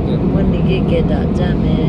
Mvuhˇ nyi geh geh daꞈ jaˇ meh.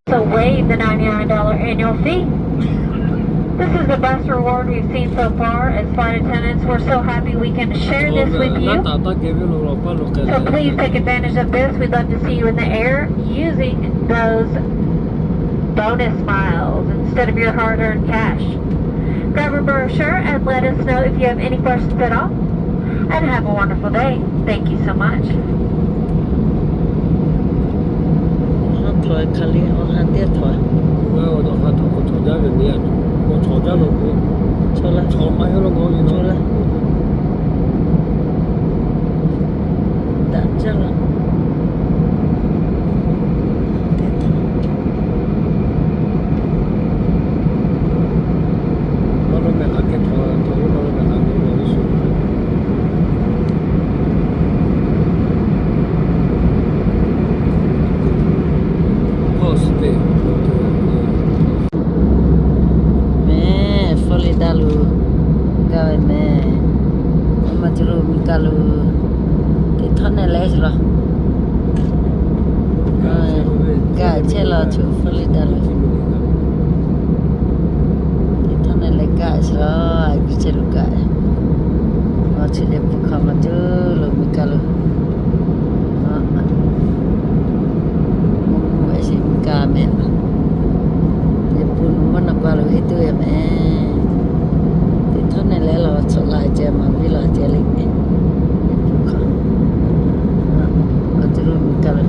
So waive the ninety-nine dollar annual fee. This is the best reward we've seen so far as flight attendants. We're so happy we can share this with you. So please take advantage of this. We'd love to see you in the air using those bonus miles instead of your hard-earned cash. Grab a brochure and let us know if you have any questions at all. And have a wonderful day. Thank you so much. Awˬ ha htawˇ hk'a le, awˬ ha teˇ htawˇ. Ngaˬ awˬ ha htawˇ k'o chaw jaˇ ve nyi a, k'o chaw jaˇ lo k'o, chaw la, chaw maˇ heˆ lo k'o, chaw la. Daꞈ jaˇ la. Meh, Florida lo gaˇ ve meh. Maˇ maˇ cawˬ lo Miˬ kaˬ lo teˇ htawˇ nehˬ leh laˇ. Gaˇ chehˇ la choˬ Florida lo. Teˇ htawˇ nehˬ leh gaˇ sheˍ la, a viˉ chehˇ lo gaˇ. Awˬ chi leh pui hk'aw maˇ cawˬ lo Miˬ kaˬ lo. Mvuhˇ mvuhˇ ve sheˍ Miˬ kaˬ meh. Yaꞈ puiˉ nuˬ maˇ na pa lo heˆ tuˬ ve meh. Teˇ htawˇ nehˬ leh laˇ, chaw la ceh maˇ viˉ la ceh le. Yaꞈ puiˉ hk'aw, a cawˬ lo Miˬ kaˬ lo.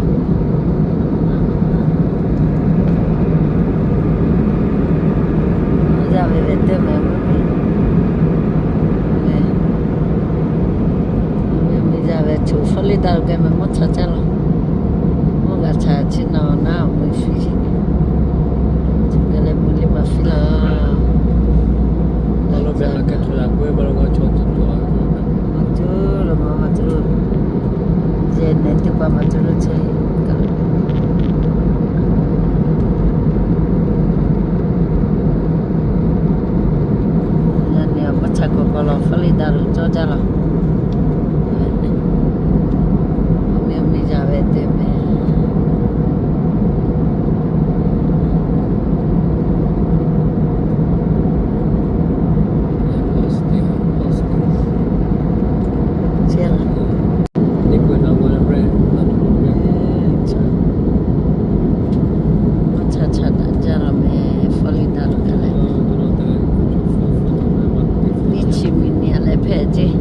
Yaˇ ve ve teˇ meh mvuhˇ miˬ. Mvuhˇ miˬ yaˇ ve choˬ Florida lo geh meh mvuhˇ cha caˇ la. Mvuhˇ g'a cha chi na na mvuhˇ fiˇ. Chi geh leh mvuhˇ le maˇ fiˇ la. Maˇ cawˬ lo maˇ, maˇ cawˬ lo. Yehˬ nehˬ teˇ hpaˍ maˇ cawˬ lo chehˇ kaꞈ. Yaꞈ nyi a maˇ cha k'awꞈ k'awꞈ la Florida lo cawˇ jaˇ la. Mvuhˇ miˬ yaˇ ve teˇ meh. Maˇ cha cha daꞈ jaˇ la meh, Florida lo kaꞈ leh. Teˇ chi miˬ nyi a leh hpehꞈ ceˇ.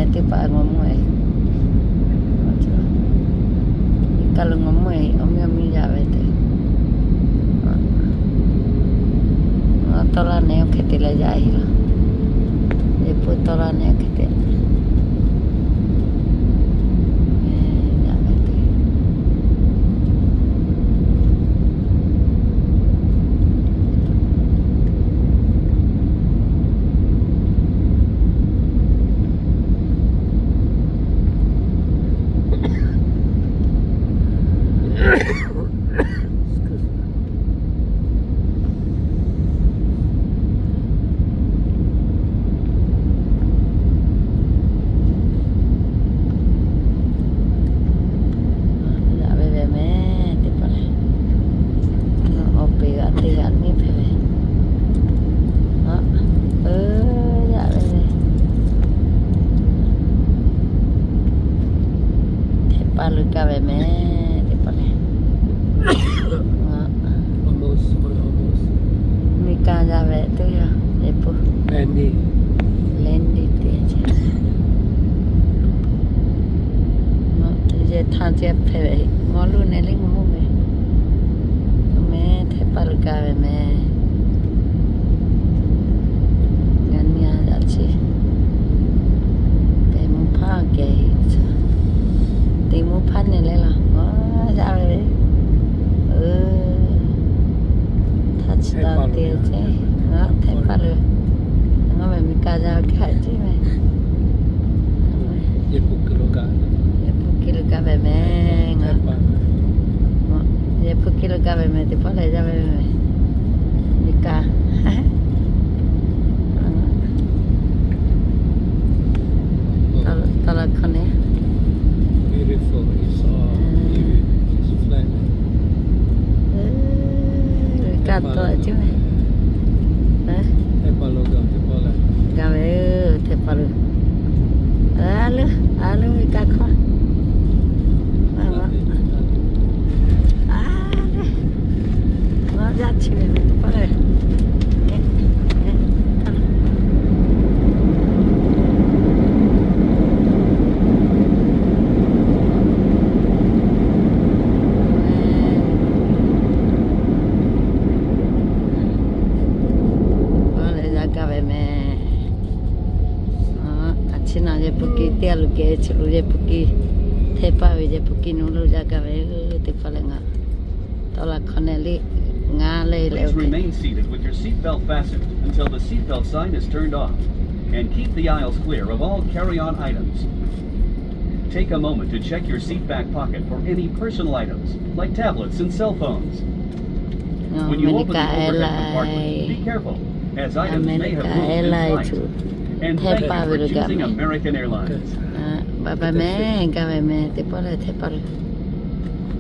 Teˇ hpaˍ ngaw mvuhˇ e, iˉ kaˆ lo ngaw mvuhˇ e, awˬ miˇ awˬ miˇ yaꞈ ve teˇ, tawˇ laˇ neˇ awˬ hk'e te leh yaꞈ e laˇ. Yehˬ pun tawˇ laˇ neˇ awˬ hk'e te yaꞈ ve teˇ. Yaꞈ ve ve meh teˇ hpaˍ lehˬ, awˬ peˍ g'aꞈ teˇ g'aꞈ neˇ hpehꞈ ve. Yaꞈ ve le. Hteˇ paˇ lo gaˇ ve meh teˇ hpaˍ lehˬ. Miˬ kaˇ yaˇ ve teˇ yanˇ, yehˬ pun Landy teˇ yanˇ, yehˬ htaˇ ceh hpehꞈ ve, ngaw loˬ neˇ le ngaw mvuhˇ ve. Meh hteˇ paˇ lo gaˇ ve meh. Ngaˬ nyi a yaꞈ chi, pehˬ mvuhˇ hpaˇ kehˬ, teˇ mvuhˇ hpaˇ neˇ leh laˬ, yaꞈ ve le. Htaˇ chi taˍ te ceh, ngaˬ hteˇ paˇ lo, ngaˬ ve miˬ kaˇ yaˇ ve hk'e ceˇ meh. Yehˬ pun kiˇ lo gaˇ ve meh. Yehˬ pun kiˇ lo gaˇ ve meh teˇ hpaˍ lehˬ, yaꞈ ve meh. Miˬ kaˇ tawˇ laˇ hkawˇ neˇ. Beautiful. It's all beautiful. It's flat. Kaˇ tawˆ la ceˇ meh. Gaˇ ve, hteˇ paˇ lo. A leuˉ, a leuˉ ve kaˇ hkawˇ. A leuˉ, ngaˬ yaˇ chi ve teˇ hpaˍ lehˬ. Aˬ, leh yaˇ gaˇ ve meh. A chi naˬ yehˬ pun kiˇ teˇ g'aˇ lo kehˬ, chi lo yehˬ pun kiˇ, hteˇ paˇ ve yehˬ pun kiˇ nuˇ lo yaˇ gaˇ ve teˇ hpaˍ lehˬ ngaˬ tawˇ laˇ hkawˇ neˇ le, ngaˬ leh leh. Please remain seated with your seat belt fastened until the seat belt sign is turned off, and keep the aisles clear of all carry-on items. Take a moment to check your seat back pocket for any personal items, like tablets and cell phones. When you open the overhead compartment, be careful, as items may have moved in flight. And thank you for choosing American Airlines. Bye bye meh, gaˇ ve meh teˇ hpaˍ lehˬ, hteˇ paˇ lo.